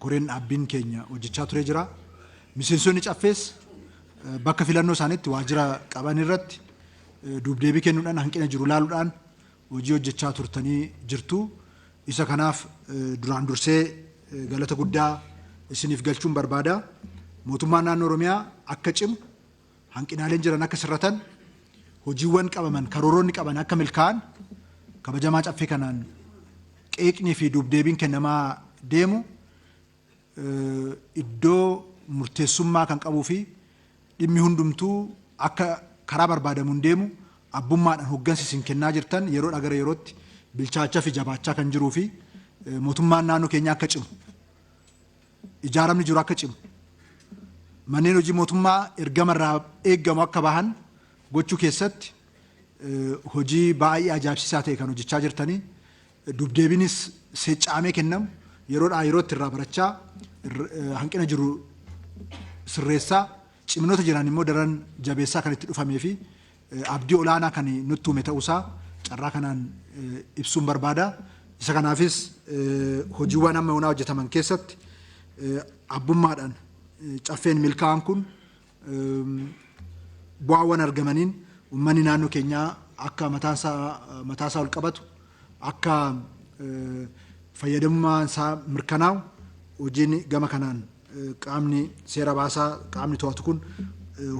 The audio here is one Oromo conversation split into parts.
koreen dhaabbiin keenya hojjechaa ture jira. Miseensonni caffees bakka filannoo isaaniitti waajjira qaban irratti duubdeebii kennuudhaan hanqina jiru ilaaluudhaan hojii hojjechaa turtanii jirtu. Isa kanaaf duraan dursee galata guddaa isiniif galchuun barbaada. Mootummaan naannoo Oromiyaa akka cimu, hanqinaaleen jiran akka sirratan, hojiiwwan qabaman, karooronni qaban akka milkaa'an kabajamaa caffee kanaan qeeqnii fi duubdeebiin kennamaa deemu iddoo murteessummaa kan qabuu fi dhimmi hundumtuu akka karaa barbaadamuun deemu abbummaadhaan hoggansi isin kennaa jirtan yeroodhaa gara yerootti bilchaachaa fi jabaachaa kan jiruu fi mootummaan naannoo keenyaa akka cimu, ijaaramni jiru akka cimu, manneen hojii mootummaa ergama irraa eeggamu akka bahan gochuu keessatti hojii baay'ee ajaa'ibsiisaa ta'e kan hojjechaa jirtanii, dubdeebiinis seecca'amee kennamu yeroodhaa yerootti irraa barachaa, hanqina jiru sirreessaa, ciminoota jiran immoo daran jabeessaa kan itti dhufamee fi abdii olaanaa kan nutti uume ta'uusaa carraa kanaan ibsuun barbaada. Isa kanaafis hojiiwwan amma yoonaa hojjetaman keessatti abbummaadhaan caffeen milkaa'an kun bu'aawwan argamaniin uummanni naannoo keenyaa akka mataasaa ol qabatu, akka fayyadamummaan isaa mirkanaa'u hojiin gama kanaan qaamni seera baasaa, qaamni to'atu kun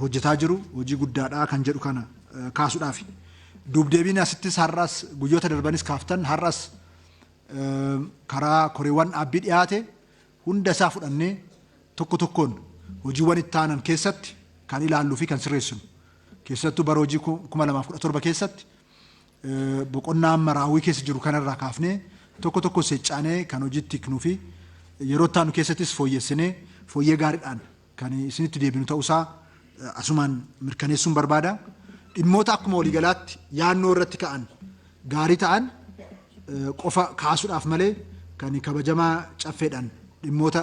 hojjetaa jiru hojii guddaadha kan jedhu kana kaasuudhaafi. Duubdeebiin asittis har'as guyyoota darbanis kaaftan har'as karaa koreewwan dhaabbii dhiyaate hunda isaa fudhannee tokko tokkoon hojiiwwan itti aanan keessatti kan ilaalluu fi kan sirreessinu. Keessattuu bara hojii 2017 keessatti boqonnaa amma raawwii keessa jiru kanarraa kaafnee tokko tokko seeccaanee kan hojiitti hiiknuu fi yeroo itti aanu keessattis fooyyessinee fooyyee gaariidhaan kan isinitti deebinu ta'uusaa asumaan mirkaneessuun barbaada. Dhimmoota akkuma waliigalaatti yaannoo irratti ka'an gaarii ta'an qofa kaasuudhaaf malee kan kabajamaa caffeedhaan dhimmoota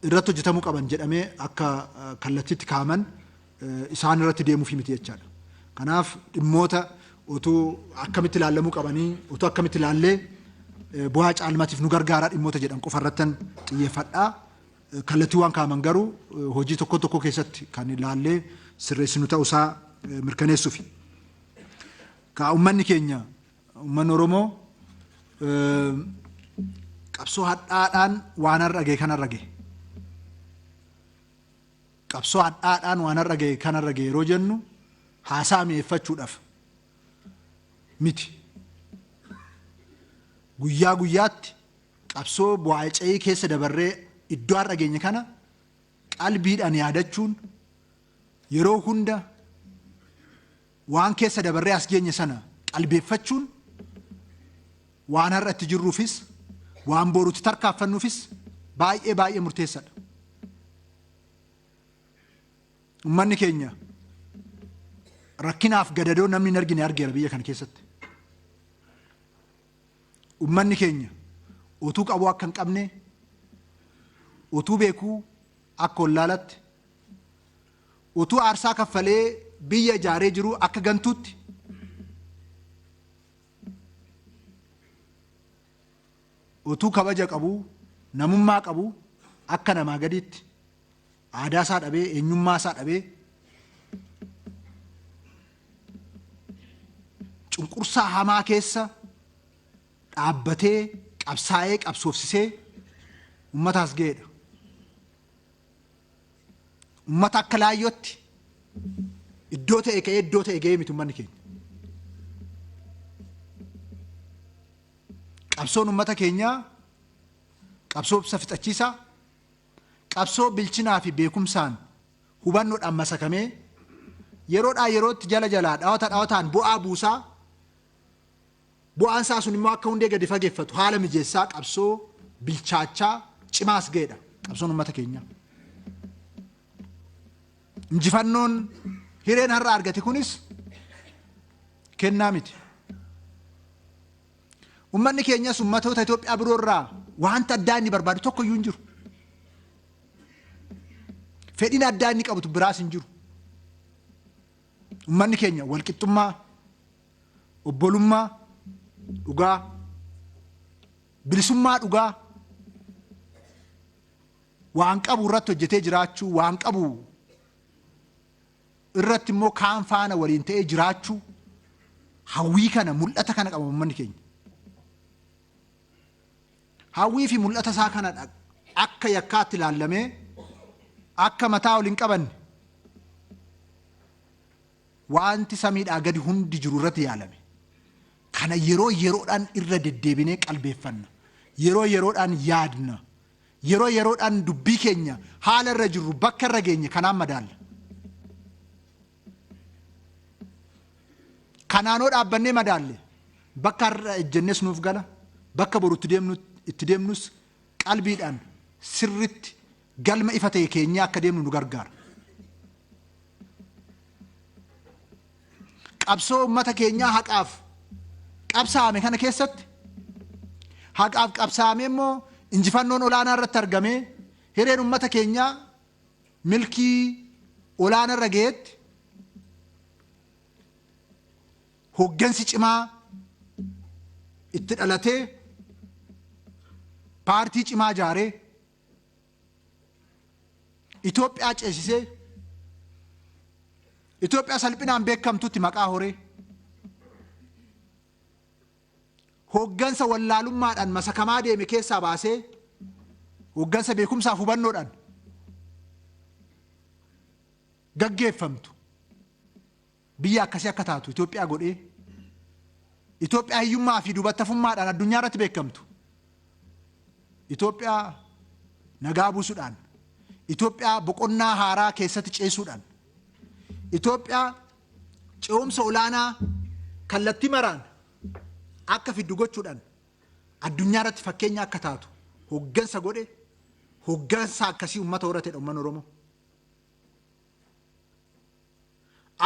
irratti hojjetamuu qaban jedhamee akka kallattiitti kaa'aman isaan irratti deemuuf miti jechaadha. Kanaaf dhimmoota utuu akkamitti ilaallamuu qabanii, utuu akkamitti ilaallee bu'aa caalmaatiif nu gargaaraa dhimmoota jedhan qofa irrattan xiyyeeffadhaa. Kallattiiwwan kaa'aman garuu hojii tokko tokko keessatti kan ilaallee sirreessinu ta'uusaa mirkaneessuufi. Kaa uummanni keenya, uummanni Oromoo qabsoo hadhaadhaan waan har'a gahe kanarra gahe. Qabsoo hadhaadhaan waan har'a gahe kanarra gahe yeroo jennu haasaa mi'eeffachuudhaaf miti. Guyyaa guyyaatti qabsoo bu'aa ce'ii keessa dabarree iddoo har'a geenye kana qalbiidhaan yaadachuun yeroo hunda waan keessa dabarree as geenye sana qalbeeffachuun waan har'a itti jirruufis waan boruutti tarkaanfannuufis baay'ee baay'ee murteessaadha. Uummanni keenya rakkinaaf gadadoo namni hin argine argeera biyya kana keessatti. Uummanni keenya utuu qabuu akka hin qabne, utuu beekuu akka wallaalatti, utuu aarsaa kaffalee biyya ijaaree jiruu akka gantuutti, utuu kabaja qabuu, namummaa qabuu akka namaa gadiitti aadaa isaa dhabee, eenyummaa isaa dhabee, cunqursaa hamaa keessa dhaabbatee qabsaa'ee qabsoofsisee uummataas ga'eedha. Uummata akka laayyootti iddoo ta'e ka'ee iddoo ta'e ga'ee miti uummanni keenya. Qabsoon uummata keenyaa qabsoo ibsa fixachiisaa, qabsoo bilchinaa fi beekumsaan hubannoodhaan masakamee yeroodhaa yerootti jala jalaa dhawata dhawataan bu'aa buusaa, bu'aan isaa sun immoo akka hundee gadi fageeffatu haala mijeessaa qabsoo bilchaachaa cimaas ga'edha qabsoon uummata keenyaa. Injifannoon hireen har'a argate kunis kennaa miti. Uummanni keenyas uummatoota Itoophiyaa biroo irraa wanta addaa inni barbaadu tokko iyyuu hin jiru. Fedhiin addaa inni qabutu biraas hin jiru. Uummanni keenya walqixxummaa, obbolummaa dhugaa, bilisummaa dhugaa, Waan qabu irratti hojjetee jiraachuu, waan qabu irratti immoo kaan faana waliin ta'ee jiraachuu, hawwii kana, mul'ata kana qaba uummanni keenya. Hawwii fi mul'ata isaa kana akka yakkaatti ilaallamee, akka mataa ol hin qabanne wanti samiidhaa gadi hundi jiru irratti yaalame. Kana yeroo yeroodhaan irra deddeebinee qalbeeffanna. Yeroo yeroodhaan yaadna. Yeroo yeroodhaan dubbii keenya, haala irra jirru, bakka irra geenye kanaan madaalla. Kanaanoo dhaabbannee madaalle, bakka har'a ejjennes nuuf gala, bakka boru itti deemnus qalbiidhaan sirritti galma ifa ta'e keenyaa akka deemnu nu gargaara. Qabsoo uummata keenyaa haqaaf qabsaa'ame kana keessatti, haqaaf qabsaa'ame immoo injifannoon olaanaa irratti argamee, hireen uummata keenyaa milkii olaanaa irra ga'etti, hoggansi cimaa itti dhalatee, paartii cimaa ijaaree, Itoophiyaa ceesisee, Itoophiyaa salphinaan beekamtutti maqaa horee, hoggansa wallaalummaadhaan masakamaa deeme keessaa baasee, hoggansa beekumsaaf hubannoodhaan gaggeeffamtu, biyya akkasii akka taatu Itoophiyaa godhee, Itoophiyaa hiyyummaa fi dubattafummaadhaan addunyaa irratti beekamtu, Itoophiyaa nagaa buusuudhaan, Itoophiyaa boqonnaa haaraa keessatti ceesuudhaan, Itoophiyaa ce'umsa olaanaa kallattii maraan akka fiddu gochuudhaan addunyaa irratti fakkeenya akka taatu hoggansa godhe, hoggansa akkasii uummata horatedha uummanni Oromoo.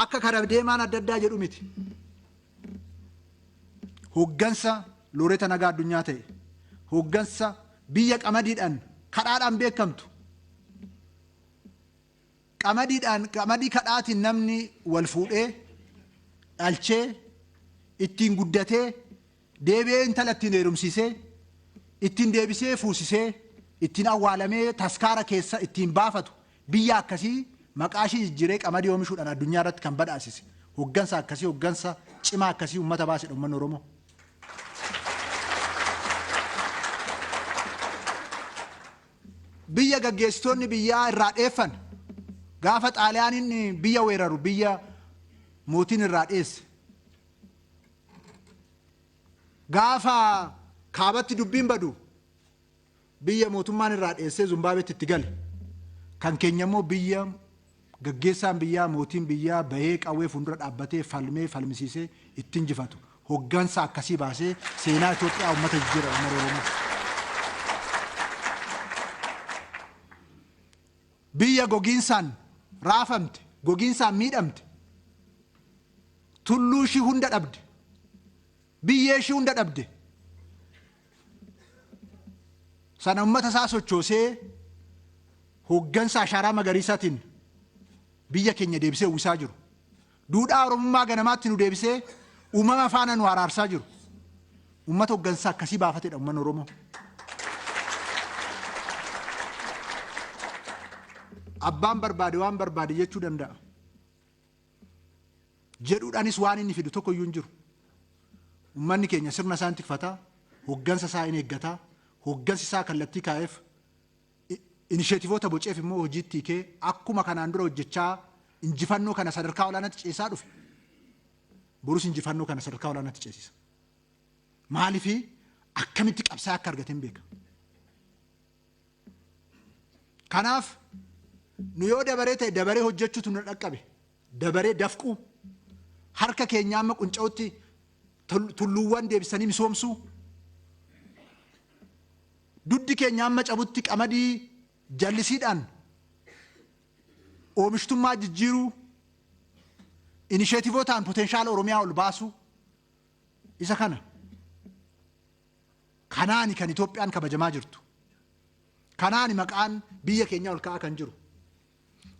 Akka kara deemaan adda addaa jedhu miti. Hoggansa looreeta nagaa addunyaa ta'e, hoggansa biyya qamadiidhaan kadhaadhaan beekamtu, qamadiidhaan, qamadii kadhaatiin namni wal fuudhee dhalchee, ittiin guddatee, deebi'ee intala ittiin heerumsiisee, ittiin deebisee fuusisee, ittiin awwaalamee taskaara keessa ittiin baafatu, biyya akkasii maqaa ishee jijjiiree qamadii oomishuudhaan addunyaa irratti kan badhaasise, hoggansa akkasii, hoggansa cimaa akkasii uummata baasedha uummanni Oromoo. Biyya gaggeessitoonni biyyaa irraa dheeffan, gaafa Xaaliyaaniin biyya weeraru biyya mootiin irraa dheesse. Gaafa kaabatti dubbiin badu biyya mootummaan irraa dheessee Zimbaabeetti itti gale. Kan keenya immoo biyya gaggeessaan biyyaa, mootiin biyyaa bahee qawwee fuuldura dhaabbatee falmee falmisiisee itti injifatu. Hoggansa akkasii baasee seenaa Itoophiyaa uummata jijjiira uummata Oromoo. Biyya gogiinsaan raafamte, gogiinsaan miidhamte, tulluu ishii hunda dhabde, biyyee ishii hunda dhabde. Sana uummata isaa sochoosee hoggansa ashaaraa magariisaatiin biyya keenya deebisee uwwisaa jiru. Duudhaa Oromummaa ganamaatti nu deebisee uumama faana nu araarsaa jiru. Uummata hoggansa akkasii baafatedha uummanni Oromoo. Abbaan barbaade waan barbaade jechuu danda'a. Jedhuudhaanis waan inni fidu tokko iyyuu hin jiru. Uummanni keenya sirna isaa hin tikfataa, hoggansa isaa hin eeggataa, hoggansi isaa kallattii kaa'eef, inisheetivoota boceef immoo hojiitti hiikee, akkuma kanaan dura hojjechaa injifannoo kana sadarkaa olaanaatti ceesisaa dhufe. Borus injifannoo kana sadarkaa olaanaatti ceesisa. Maaliifii akkamitti qabsaa akka argate hin beeka. Kanaaf nu yoo dabaree ta'e dabaree hojjechuutu nu dhaqqabe. Dabaree dafquu, harka keenya amma qunca'utti tulluuwwan deebisanii misoomsuu, duddi keenya amma cabutti qamadii jallisiidhaan oomishtummaa jijjiiruu, inisheetivootaan potenshaala Oromiyaa ol baasuu, isa kana. Kanaani kan Itoophiyaan kabajamaa jirtu. Kanaani maqaan biyya keenyaa ol ka'aa kan jiru.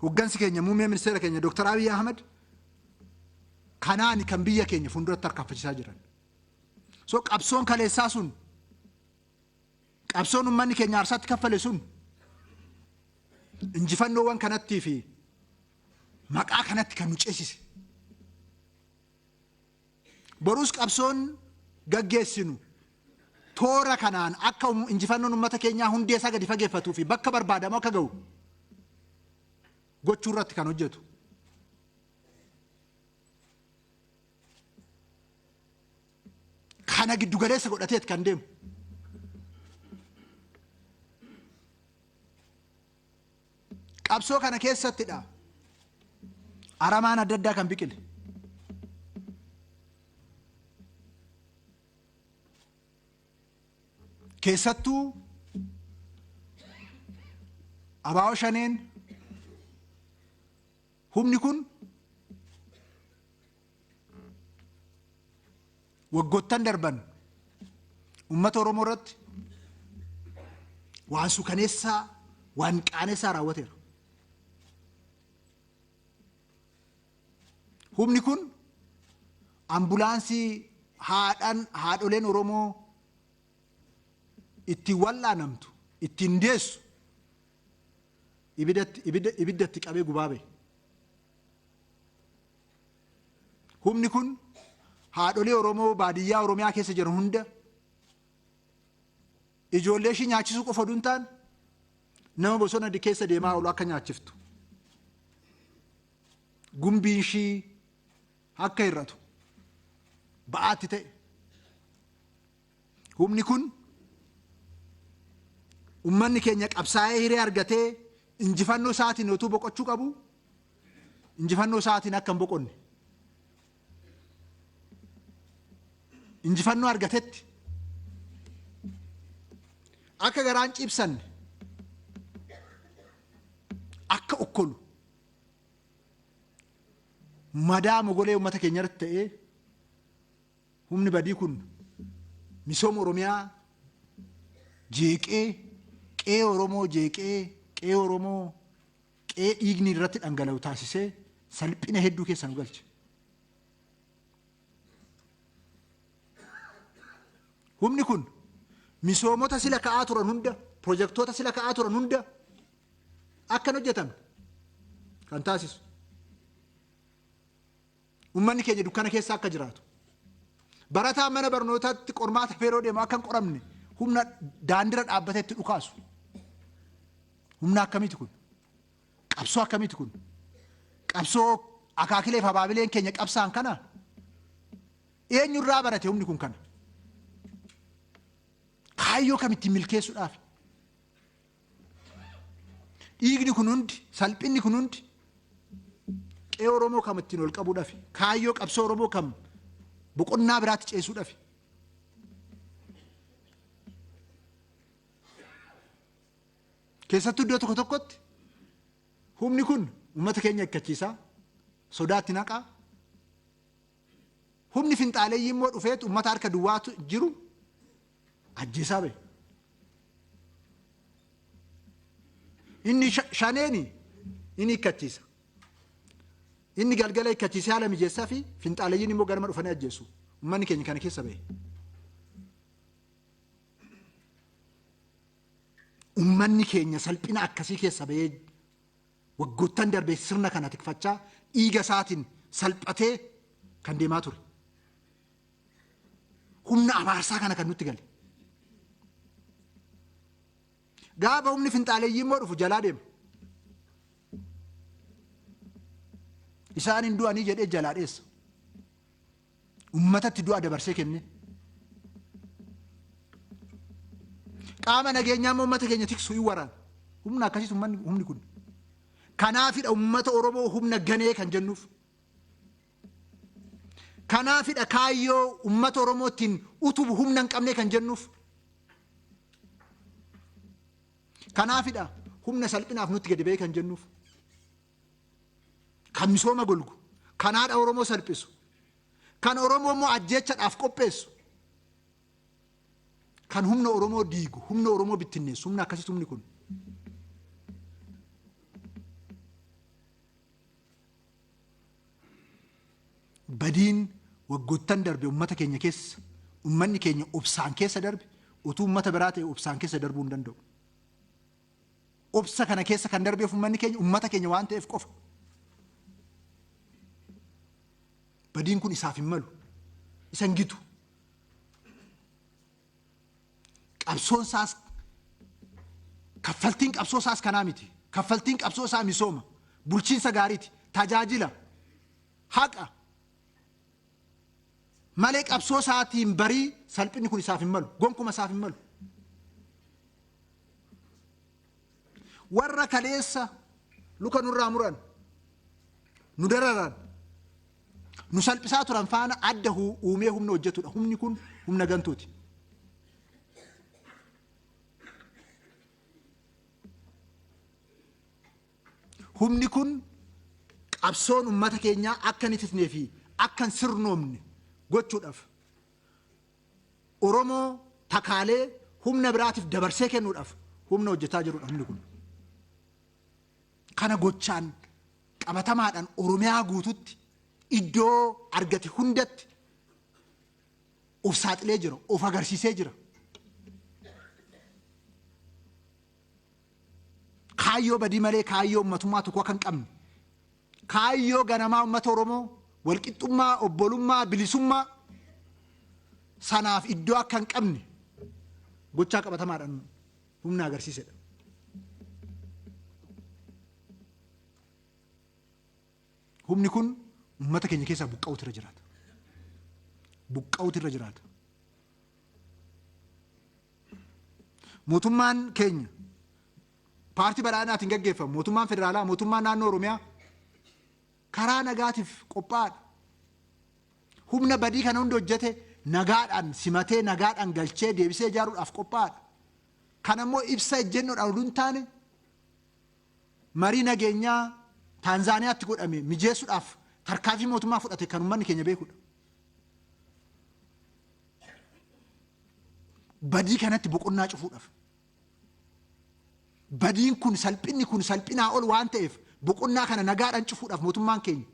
Hoggansi keenya, muummee ministeera keenya Dr. Abiy Ahmed, kanaani kan biyya keenya fuulduratti tarkaanfachiisaa jiran. So qabsoon kaleessaa sun, qabsoon uummanni keenya aarsaatti kaffale sun, Injifannoowwan kanattii fi maqaa kanatti kan nu ceesise. Borus qabsoon gaggeessinu toora kanaan akka injifannoon uummata keenyaa hundee isaa gadi fageeffatuu fi bakka barbaadamu akka ga'u gochuu irratti kan hojjetu. Kana giddu galeessa godhateet kan deemu. Qabsoo kana keessattidha aramaan adda addaa kan biqile. Keessattuu abaa'oo shaneen humni kun waggoottan darban uummata Oromoo irratti waan sukaneessaa, waan qaanessaa raawwateera. Humni kun ambulaansii haadhaan haadholeen Oromoo ittiin wal'aanamtu, ittiin deessu ibiddatti qabee gubaa bahe. Humni kun haadholee Oromoo baadiyyaa Oromiyaa keessa jiran hunda ijoollee ishii nyaachisuu qofa oduu hin taane nama bosona keessa deemaa oolu akka nyaachiftu. Gumbiin ishii akka hir'atu ba'aatti ta'e. Humni kun uummanni keenya qabsaa'ee hiree argatee injifannoo isaatiin utuu boqochuu qabu injifannoo isaatiin akka hin boqonne. Injifannoo argatetti akka garaan cibsanne akka okkolu madaa mogolee uummata keenya irratti ta'ee humni badii kun misooma Oromiyaa jeeqee qe'ee Oromoo jeeqee qe'ee Oromoo qe'ee dhiigni irratti dhangala'u taasisee salphina hedduu keessa nu galche. Humni kun misoomota sila ka'aa turan hunda, pirojektoota sila ka'aa turan hunda akka hin hojjetamne kan taasisu. Uummanni keenya dukkana keessa akka jiraatu. Barataan mana barnootaatti qormaata yeroo deemu akka hin qoramne humna daandira dhaabbatee itti dhukaasu. Humna akkamiiti kun? Qabsoo akkamiiti kun? Qabsoo akaakilee fi abaabileen keenya qabsaan kana eenyurraa barate humni kun kana? Kaayyoo kam ittiin milkeessuudhaaf? Dhiigni kun hundi, salphinni kun hundi qe'ee Oromoo kam ittiin ol qabuudhaaf? Kaayyoo qabsoo Oromoo kam boqonnaa biraatti ceesuudhaaf? Keessattuu iddoo tokko tokkotti humni kun uummata keenya eeggachiisaa, sodaatti naqaa. Humni finxaaleeyyii immoo dhufeet uummata harka duwwaatu jiru ajjeesaa bahe. Inni shaneeni inni hiikkachiisa. Inni galgala hiikkachiisee haala mijeessaa fi finxaaleeyyiin immoo ganama dhufanii ajjeesu. Uummanni keenya kana keessa bahe. Uummanni keenya salphina akkasii keessa bahee waggoottan darbee sirna kana tikfachaa dhiiga isaatiin salphatee kan deemaa ture. Humna abaarsaa kana kan nutti gale. Gaafa humni finxaaleeyyii immoo dhufu jalaa deema. Isaan hin du'anii jedhee jalaa dheessa. Uummatatti du'a dabarsee kenne. Qaama nageenyaa immoo uummata keenya tiksu hin waraana. Humna akkasiis uummanni humni kun. Kanaafidha uummata Oromoo humna ganee kan jennuuf. Kanaafidha kaayyoo uummata Oromoo ittiin utubu humna hin qabne kan jennuuf. Kanaafidha humna salphinaaf nutti gadi ba'ee kan jennuuf. Kan misooma golgu, kan haadha Oromoo salphisu, kan Oromoo immoo ajjeechadhaaf qopheessu, kan humna Oromoo diigu, humna Oromoo bittinneessu, humna akkasitti humni kun. Badiin waggoottan darbe uummata keenya keessa, uummanni keenya obsaan keessa darbe, utuu uummata biraa ta'e obsaan keessa darbuu hin danda'u. Obsa kana keessa kan darbeef uummanni keenya uummata keenya waan ta'eef qofa. Badiin kun isaaf hin malu. Isa hin gitu. Qabsoon isaas kaffaltiin qabsoo isaas kanaa miti. Kaffaltiin qabsoo isaa misooma. Bulchiinsa gaariiti. Tajaajila. Haqa. Malee qabsoo isaatiin barii salphinni kun isaaf hin malu. Gonkuma isaaf hin malu. Warra kaleessa luka nurraa muran, nu dararan, nu salphisaa turan faana adda uumee humna hojjetudha. Humni kun humna gantuuti. Humni kun qabsoon uummata keenyaa akka hin itisnee fi akka hin sirnoomne gochuudhaaf Oromoo takaalee humna biraatiif dabarsee kennuudhaaf humna hojjetaa jirudha humni kun. Kana gochaan qabatamaadhaan Oromiyaa guututti iddoo argate hundatti of saaxilee jira, of agarsiisee jira. Kaayyoo badii malee kaayyoo uummatummaa tokko akka hin qabne, kaayyoo ganamaa uummata Oromoo walqixxummaa, obbolummaa, bilisummaa sanaaf iddoo akka hin qabne gochaa qabatamaadhaan humna agarsiisedha. Humni kun uummata keenya keessaa buqqa'uutu irra jiraata. Buqqa'uutu irra jiraata. Mootummaan keenya paartii badhaadhinaatiin gaggeeffamu, mootummaan federaalaa, mootummaan naannoo Oromiyaa karaa nagaatiif qophaa'aadha. Humna badii kana hunda hojjete nagaadhaan simatee nagaadhaan galchee deebisee ijaaruudhaaf qophaa'aadha. Kana immoo ibsa ejjennoodhaan oduu hin taane marii nageenyaa Taanzaaniyaatti godhame mijeessuudhaaf tarkaanfii mootummaa fudhate kan uummanni keenya beekudha. Badii kanatti boqonnaa cufuudhaaf. Badiin kun salphinni kun salphinaa ol waan ta'eef boqonnaa kana nagaadhaan cufuudhaaf mootummaan keenya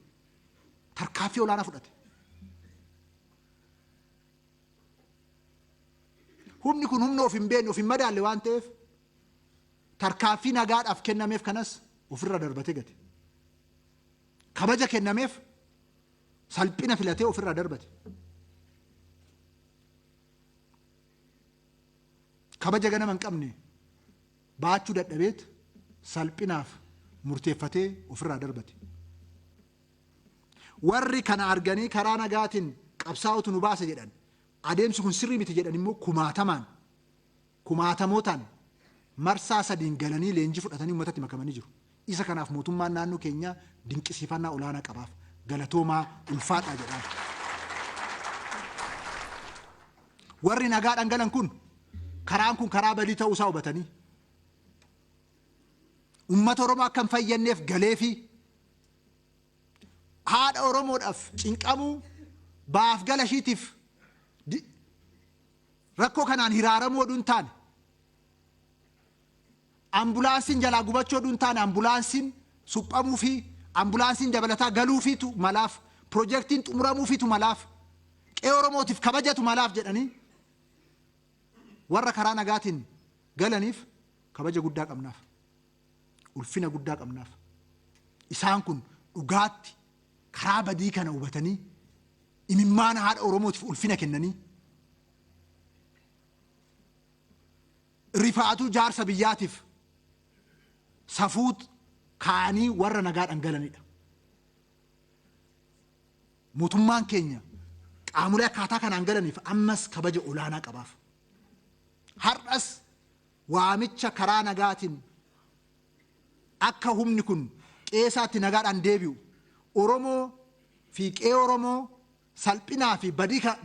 tarkaanfii olaanaa fudhate. Humni kun humna of hin beekne of hin madaalle waan ta'eef tarkaanfii nagaadhaaf kennameef kanas ofirra darbatee gate. Kabaja kennameef salphina filatee ofirraa darbate. Kabaja ganama hin qabne baachuu dadhabeet salphinaaf murteeffatee ofirraa darbate. Warri kana arganii karaa nagaatiin qabsaa'utu nu baasa jedhan adeemsi kun sirrii miti jedhan immoo kumaatamaan kumaatamootaan marsaa sadiin galanii leenjii fudhatanii uummatatti makamanii jiru. Isa kanaaf mootummaan naannoo keenyaa dinqisiifannaa olaanaa qabaaf galatoomaa ulfaadhaa jedhaan. Warri nagaadhaan galan kun karaan kun karaa badii ta'uu isaa hubatanii uummata Oromoo akka hin fayyadneef galeefii haadha Oromoodhaaf cinqamuu baaf gala ishiitiif rakkoo kanaan hiraaramuu oduu hin taane ambulaansiin jalaa gubachuu oduu hin taane ambulaansiin suphamuu fi ambulaansiin dabalataa galuufiitu malaaf piroojeektiin xumuramuufiitu malaaf qe'ee Oromootiif kabajatu malaaf jedhanii warra karaa nagaatiin galaniif kabaja guddaa qabnaaf. Ulfina guddaa qabnaaf. Isaan kun dhugaatti karaa badii kana hubatanii imimmaan haadha Oromootiif ulfina kennanii rifaatuu jaarsa biyyaatiif safuu kaa'anii warra nagaadhaan galanidha. Mootummaan keenya qaamolee akkaataa kanaan galaniif ammas kabaja olaanaa qabaaf. Har'as waamicha karaa nagaatiin akka humni kun qe'eesaatti nagaadhaan deebi'u Oromoo fi qe'ee Oromoo salphinaa fi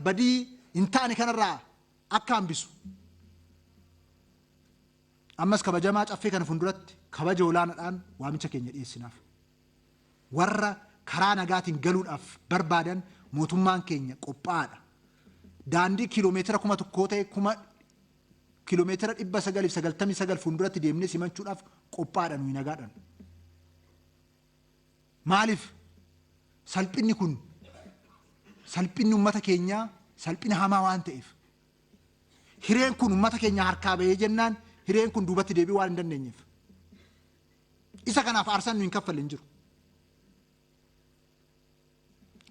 badii hin taane kanarraa akka hambisu ammas kabajamaa caffee kana fuulduratti kabaja olaanaadhaan waamicha keenya dhiyeessinaaf. Warra karaa nagaatiin galuudhaaf barbaadan mootummaan keenya qophaa'aadha. Daandii kiiloomeetira 1000 ta'e 999,000 fuulduratti deemnee simachuudhaaf qophaa'aadha nuyi nagaadhaan. Maaliif salphinni kun salphinni uummata keenyaa salphina hamaa waan ta'eef hireen kun uummata keenya harkaa bahee jennaan hireen kun duubatti deebi'uu waan hin dandeenyeef. Isa kanaaf aarsaan nu hin kaffalle hin jiru.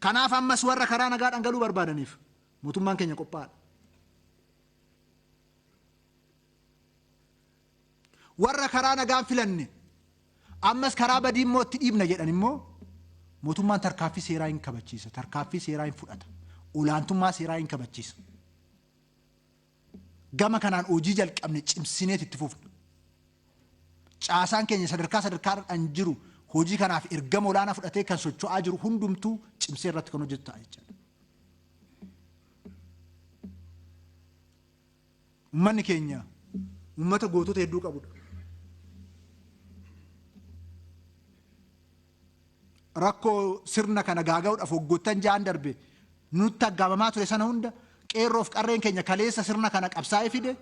Kanaaf ammas warra karaa nagaadhaan galuu barbaadaniif mootummaan keenya qophaa'aadha. Warra karaa nagaan filanne ammas karaa badii immoo itti dhiibna jedhan immoo mootummaan tarkaaffii seeraa hin kabachiisa, tarkaaffii seeraa hin fudhata, olaantummaa seeraa hin kabachiisa. Gama kanaan hojii jalqabne cimsineet itti fufna. Caasaan keenya sadarkaa sadarkaadhaan jiru hojii kanaaf ergama olaanaa fudhatee kan socho'aa jiru hundumtuu cimsee irratti kan hojjetu ta'a jechaadha. Uummanni keenya uummata gootota hedduu qabudha. Rakkoo sirna kana gaaga'uudhaaf waggoottan ja'an darbe nutti aggaamamaa ture sana hunda qeerroof qarreen keenya kaleessa sirna kana qabsaa'ee fide,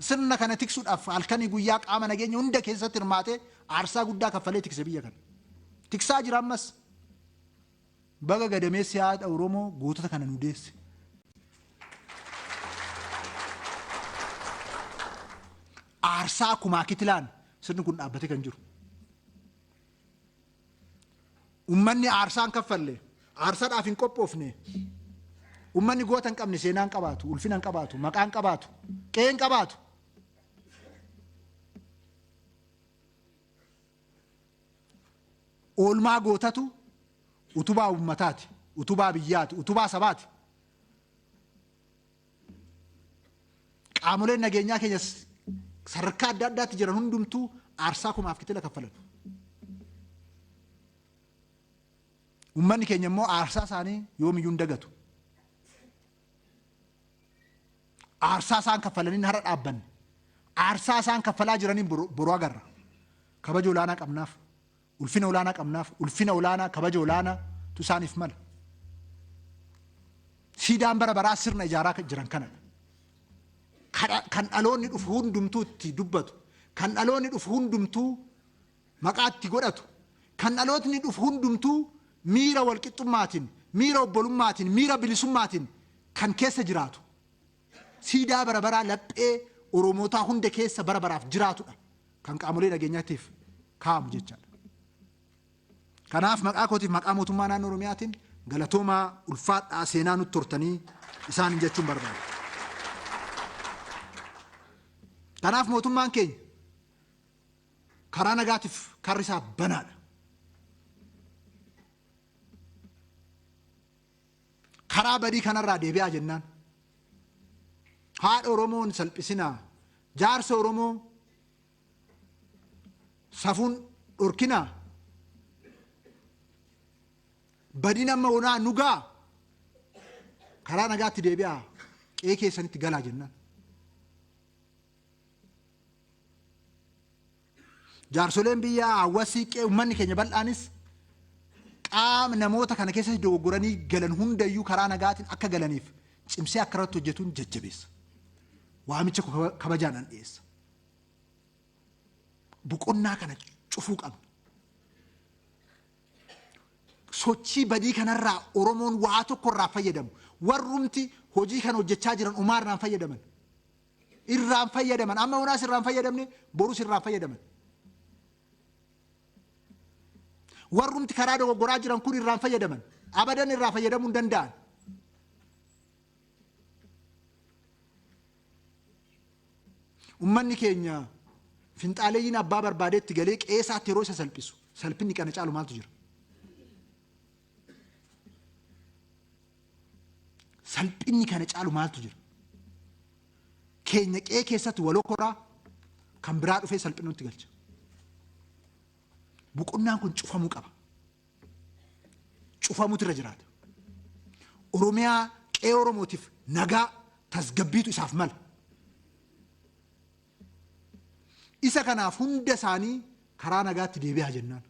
sirna kana tiksuudhaaf halkanii guyyaa qaama nageenya hunda keessatti hirmaatee aarsaa guddaa kaffalee tikse biyya kana. Tiksaa jira ammas. Baga gadameessi haadha Oromoo gootota kana nu deesse. Aarsaa kumaa kitilaan sirni kun dhaabbatee kan jiru. Ummanni aarsaa hin kaffalle, aarsaadhaaf hin qophoofne, ummanni goota hin qabne seenaa hin qabaatu, ulfina hin qabaatu, maqaa hin qabaatu, qe'ee hin qabaatu. Oolmaa gootatu utubaa ummataati, utubaa biyyaati, utubaa sabaati. Qaamoleen nageenyaa keenya sadarkaa adda addaatti jiran hundumtuu aarsaa kumaaf kitila kaffalan. Uummanni keenya immoo aarsaa isaanii yoomiyyuu hin dagatu. Aarsaa isaan kaffalaniin har'a dhaabbanne. Aarsaa isaan kaffalaa jiraniin boru agarra. Kabaja olaanaa qabnaaf. Ulfina olaanaa qabnaaf. Ulfina olaanaa, kabaja olaanaa tu isaaniif mala. Siidaan bara baraa sirna ijaaraa jiran kanadha. Kan dhaloonni dhufu hundumtuu itti dubbatu. Kan dhaloonni dhufu hundumtuu maqaa itti godhatu. Kan dhalootni dhufu hundumtuu miira walqixxummaatiin, miira obbolummaatiin, miira bilisummaatiin kan keessa jiraatu. Siidaa bara baraa laphee Oromootaa hunda keessa bara baraaf jiraatudha. Kan qaamolee nageenyaatiif kaa'amu jechaadha. Kanaaf maqaa kootiif maqaa mootummaa naannoo Oromiyaatiin galatoomaa, ulfaadhaa, seenaa nutti hortanii isaanin jechuun barbaada. Kanaaf mootummaan keenya karaa nagaatiif karri isaa banaadha. Karaa badii kanarraa deebi'aa jennaan. Haadha Oromoo hin salphisinaa. Jaarsa Oromoo safuun dhorkinaa. Badiin amma onaa nu ga'a. Karaa nagaatti deebi'aa. Qe'ee keessanitti galaa jennaan. Jaarsoleen biyyaa, hawaasni, qe'ee uummanni keenya bal'aanis qaama namoota kana keessatti dogoggoranii galan hundayyuu karaa nagaatiin akka galaniif cimsee akka irratti hojjetuun jajjabeessa. Waamicha kabajaan an dhiyeessa. Boqonnaa kana cufuu qabna. Sochii badii kanarraa Oromoon waa tokko irraa fayyadamu. Warrumti hojii kana hojjechaa jiran umaa irraan fayyadaman. Irraan fayyadaman. Amma honaas irraan fayyadamne, borus irraan fayyadaman. Warrumti karaa dogoggoraa jiran kun irraan fayyadaman. Abadan irraa fayyadamuu hin danda'an. Ummanni keenya finxaaleeyyiin abbaa barbaadeetti galee qe'eesaatti yeroo isa salphisu salphinni kana caalu maaltu jira? Salphinni kana caalu maaltu jira? Keenya qe'ee keessatti waloo koraa kan biraa dhufee salphina nutti galcha. Boqonnaan kun cufamuu qaba. Cufamuutu irra jiraata. Oromiyaa qe'ee Oromootiif nagaa tasgabbiitu isaaf mala. Isa kanaaf hunda isaanii karaa nagaatti deebi'aa jennaan.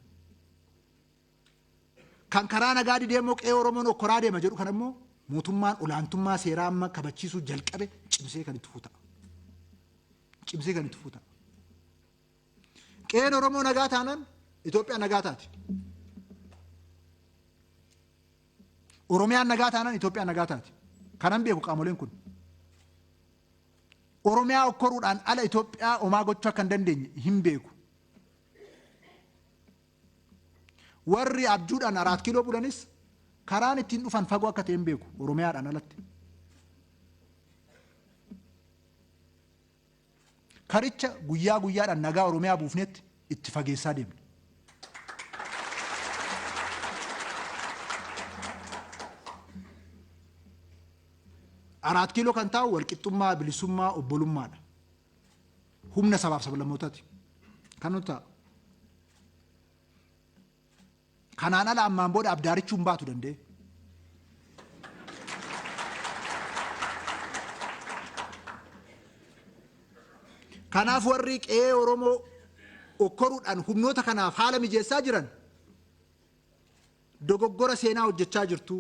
Kan karaa nagaa didee immoo qe'ee Oromoon okkoraa deema jedhu kana immoo mootummaan olaantummaa seeraa amma kabachiisuu jalqabe cimsee kan itti fufu ta'a. Cimsee kan itti fufu ta'a. Qe'een Oromoo nagaa taanaan Itoophiyaan nagaa taati. Oromiyaan nagaa taanaan Itoophiyaan nagaa taati. Kanan beeku qaamoleen kun. Oromiyaa okkoruudhaan ala Itoophiyaa homaa gochuu akka hin dandeenye hin beeku. Warri abjuudhaan Araat Kiiloo bulanis karaan ittiin dhufan fagoo akka ta'e hin beeku Oromiyaadhaan alatti. Karicha guyyaa guyyaadhaan nagaa Oromiyaa buufnetti itti fageessaa deemna. Araat Kiiloo kan taa'u walqixxummaa, bilisummaa, obbolummaadha. Humna sabaaf sablammootaati. Kan nuti ta'a. Kanaan ala ammaan booda abdaarichuu hin baatu danda'e. Kanaaf warri qe'ee Oromoo okkoruudhaan humnoota kanaaf haala mijeessaa jiran dogoggora seenaa hojjechaa jirtu,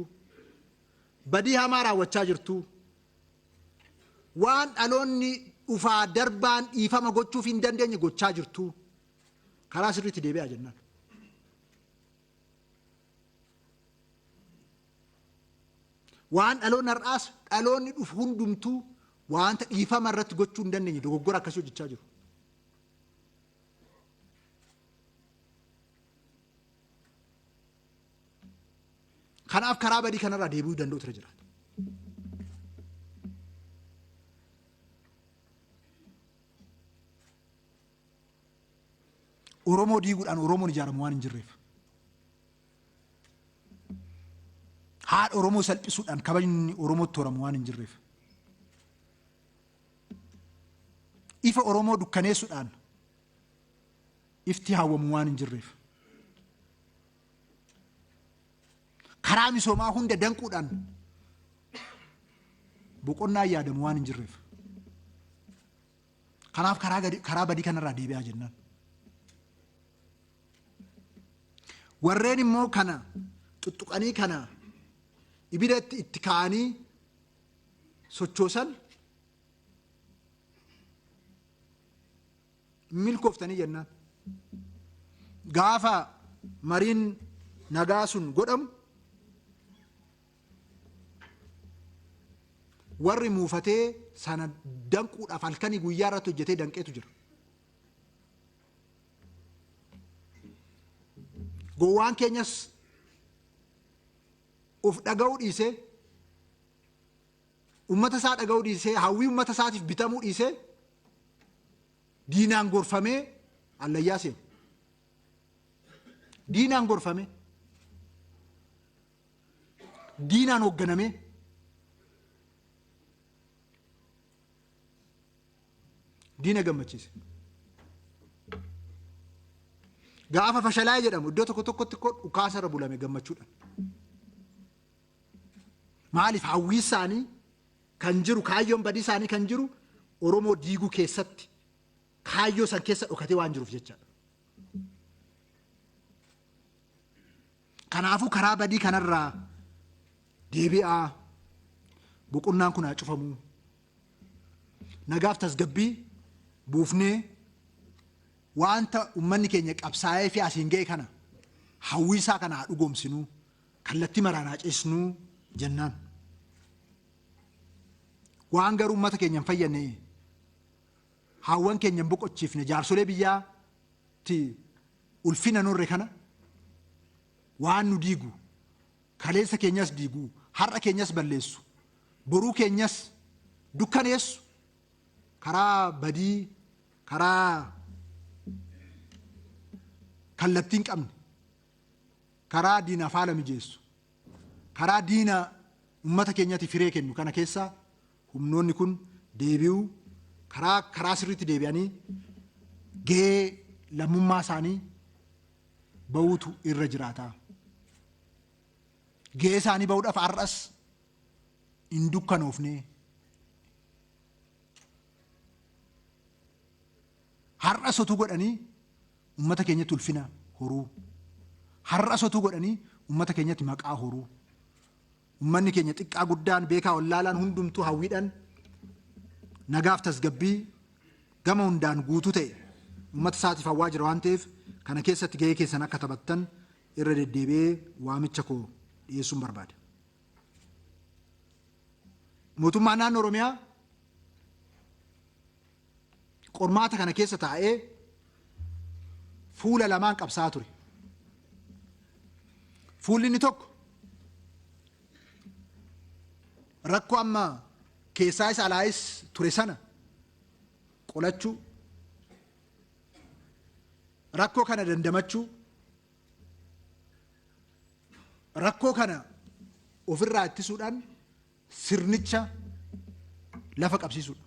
badii hamaa raawwachaa jirtu, waan dhaloonni dhufaa darbaan dhiifama gochuuf hin dandeenye gochaa jirtu. Karaa sirriitti deebi'aa jennaan. Waan dhaloonni har'aas dhaloonni dhufu hundumtuu waanta dhiifama irratti gochuu hin dandeenye dogoggora akkasii hojjechaa jiru. Kanaaf karaa badii kanarraa deebi'uu danda'utu irra jiraata. Oromoo diiguudhaan Oromoon ijaaramu waan hin jirreef. Haadha Oromoo salphisuudhaan kabajni Oromootti horamu waan hin jirreef. Ifa Oromoo dukkaneessuudhaan ifti hawwamu waan hin jirreef. Karaa misoomaa hunda danquudhaan boqonnaa yaadamu waan hin jirreef. Kanaaf karaa gadi karaa badii kanarraa deebi'aa jennaan. Warreen immoo kana xuxxuqanii kana ibida itti kaa'anii sochoosan milkooftanii jennaan. Gaafa mariin nagaa sun godhamu Warri muufatee sana danquudhaaf halkanii guyyaa irratti hojjetee danqeetu jira. Gowwaan keenyas of dhaga'uu dhiisee ummata isaa dhaga'uu dhiisee hawwii ummata isaatiif bitamuu dhiisee diinaan gorfamee allayyaa seene. Diinaan gorfamee. Diinaan hoogganamee diina gammachiise. Gaafa fashalaa'e jedhamu iddoo tokko tokkotti koo dhukaasa irra bulame gammachuudhaan. Maaliif hawwii isaanii kan jiru kaayyoon badii isaanii kan jiru Oromoo diiguu keessatti kaayyoo san keessa dhokatee waan jiruuf jechaadha. Kanaafuu karaa badii kanarraa deebi'aa boqonnaan kun haa cufamuu. Nagaaf tasgabbii buufnee waanta ummanni keenya qabsaa'ee fi asiin ga'e kana hawwii isaa kana haa dhugoomsinuu kallattii maraan haa ceesnuu jennaan. Waan garuu ummata keenya hin fayyadne haawwan keenya hin boqochiifne jaarsolee biyyaatti ulfina norre kana waan nu diigu kaleessa keenyas diigu har'a keenyas balleessu boruu keenyas dukkaneessu karaa badii karaa kallattii hin qabne karaa diinaaf haala mijeessu karaa diina ummata keenyatiif hiree kennu kana keessaa humnoonni kun deebi'uu karaa karaa sirriitti deebi'anii gahee lammummaa isaanii bahuutu irra jiraata. Gahee isaanii bahuudhaaf har'as hin dukkanoofne. Har'as otuu godhanii ummata keenyatti ulfina horuu. Har'as otuu godhanii ummata keenyatti maqaa horuu. Ummanni keenya xiqqaa guddaan beekaa wallaalaan hundumtuu hawwiidhaan nagaaf tasgabbii gama hundaan guutuu ta'e ummata isaatiif hawwaa jira waan ta'eef kana keessatti gahee keessan akka taphattan irra deddeebi'ee waamicha koo dhiyeessuun barbaada. Mootummaan naannoo Oromiyaa qormaata kana keessa taa'ee fuula lamaan qabsaa'aa ture. Fuulli inni tokko rakkoo amma keessaa isa alaayis ture sana qolachuu, rakkoo kana dandamachuu, rakkoo kana ofirraa ittisuudhaan sirnicha lafa qabsiisuudha.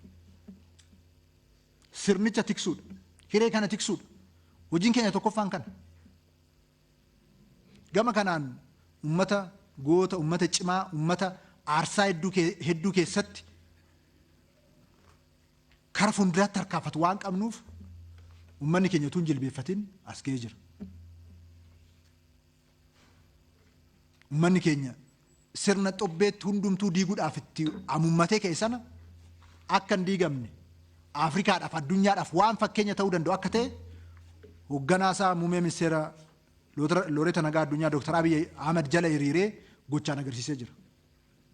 Sirnicha tiksuudha. Hiree kana tiksuudha. Hojiin keenya tokkoffaan kana. Gama kanaan ummata goota, ummata cimaa, ummata aarsaa hedduu keessatti kara fuulduraatti tarkaanfatu waan qabnuuf ummanni keenya utuu hin jilbeeffatin as ga'ee jira. Ummanni keenya sirna xobbeetti hundumtuu diiguudhaaf itti amummatee ka'e sana akka hin diigamne Afrikaadhaaf addunyaadhaaf waan fakkeenya ta'uu danda'u akka ta'e hoogganaa isaa muummee ministeera Looreeta Nagaa Addunyaa Dr. Abiy Ahmed jala hiriiree gochaan agarsiisee jira.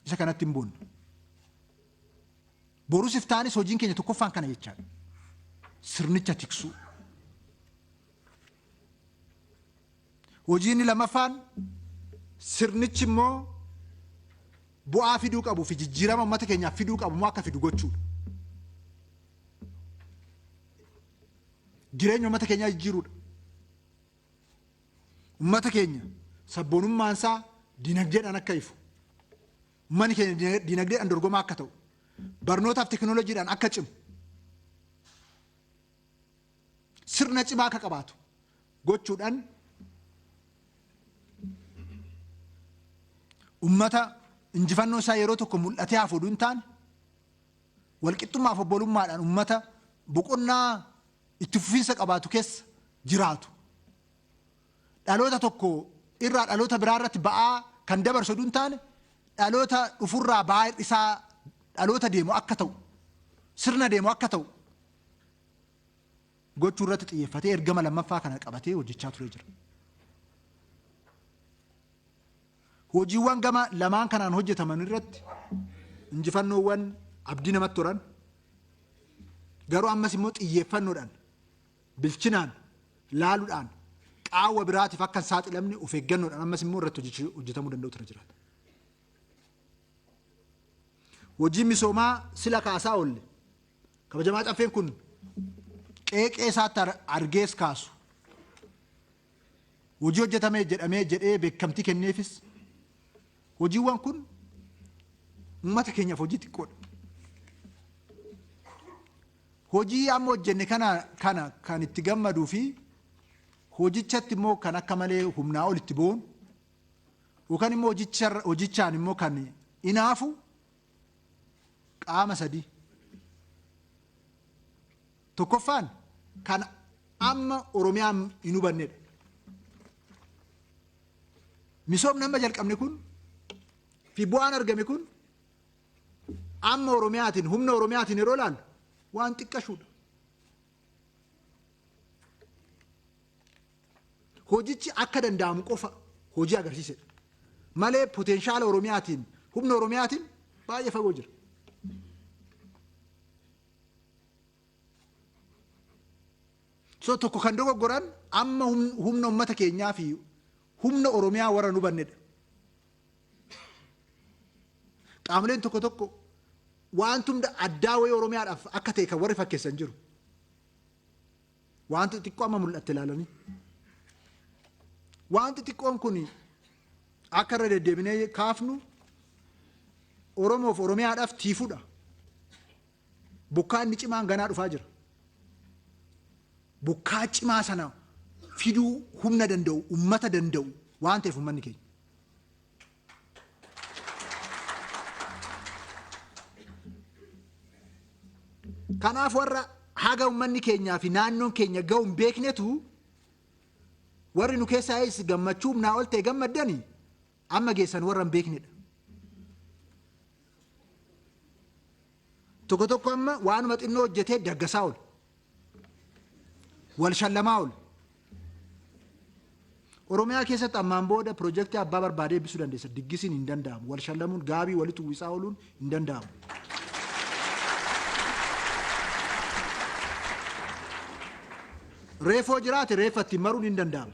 Isa kanatti hin boonne. Borus iftaanis hojiin keenya tokkoffaan kana jechaadha. Sirnicha tiksuu. Hojii inni lammaffaan sirnichi immoo bu'aa fiduu qabuu fi jijjiirama uummata keenyaaf fiduu qabu immoo akka fidu gochuudha. Jireenya uummata keenyaa jijjiiruudha. Uummata keenya sabboonummaan isaa dinagdeedhaan akka ifu, uummanni keenya dinagdeedhaan dorgomaa akka ta'u, barnootaaf teekinooloojiidhaan akka cimu, sirna cimaa akka qabaatu gochuudhaan ummata injifannoo isaa yeroo tokko mul'atee hafu oduu hin taane walqixxummaaf obbolummaadhaan ummata boqonnaa itti fufiinsa qabaatu keessa jiraatu. Dhaloota tokko irraa dhaloota biraa irratti ba'aa kan dabarsu oduu hin taane dhaloota dhufurraa ba'aa hir'isaa dhaloota deemu akka ta'u, sirna deemu akka ta'u gochuu irratti xiyyeeffatee ergama lammaffaa kana qabatee hojjechaa turee jira. Hojiiwwan gama lamaan kanaan hojjetaman irratti injifannoowwan abdii namatti toran, garuu ammas immoo xiyyeeffannoodhaan, bilchinaan laaluudhaan, qaawwa biraatiif akka hin saaxilamne of eeggannoodhaan ammas immoo irratti hojjetamuu danda'utu irra jiraata. Hojii misoomaa sila kaasaa oolle, kabajamaa caffeen kun qeeqee isaatti argees kaasu, hojii hojjetame jedhamee jedhee beekamtii kenneefis, hojiiwwan kun uummata keenyaaf hojii xiqqoodha. Hojii amma hojjenne kana kan itti gammaduu fi hojichatti immoo kan akka malee humnaa ol itti boonu yookaan immoo hojichaan immoo kan inaafu qaama sadii. Tokkoffaan kan amma Oromiyaan hin hubannedha. Misoomni amma jalqabne kun fi bu'aan argame kun amma Oromiyaatiin, humna Oromiyaatiin yeroo ilaallu waan xiqqashuudha. Hojichi akka danda'amu qofa hojii agarsiisedha. Malee potenshaala Oromiyaatiin, humna Oromiyaatiin baay'ee fagoo jira. So tokko kan dogoggoran amma humna uummata keenyaa fi humna Oromiyaa warra nu hubannedha. Qaamoleen tokko tokko wanti hunda addaa wayii Oromiyaadhaaf akka ta'e kan warri fakkeessan jiru. Wanti xixiqqoo amma mul'atte ilaalanii. Wanti xixiqqoon kun akka irra deddeebinee kaafnu Oromoof Oromiyaadhaaf tiifuudha. Bokkaa inni cimaan ganaa dhufaa jira. Bokkaa cimaa sana fiduu humna danda'u, ummata danda'u waan ta'eef ummanni keenya. Kanaaf warra haga ummanni keenyaa fi naannoon keenya ga'u hin beeknetu, warri nu keessaayis gammachuu humnaa ol ta'e gammaddani amma geessan warra hin beeknedha. Tokko tokko amma waanuma xinnoo hojjetee daggasaa oola. Wal shallamaa oola. Oromiyaa keessatti ammaan booda pirojektii abbaa barbaadee eebbisuu dandeessa. Diggisiin hin danda'amu. Wal shallamuun, gaabii walitti uwwisaa ooluun hin danda'amu. Reefoo jiraate reeffa ittiin maruun hin danda'ama.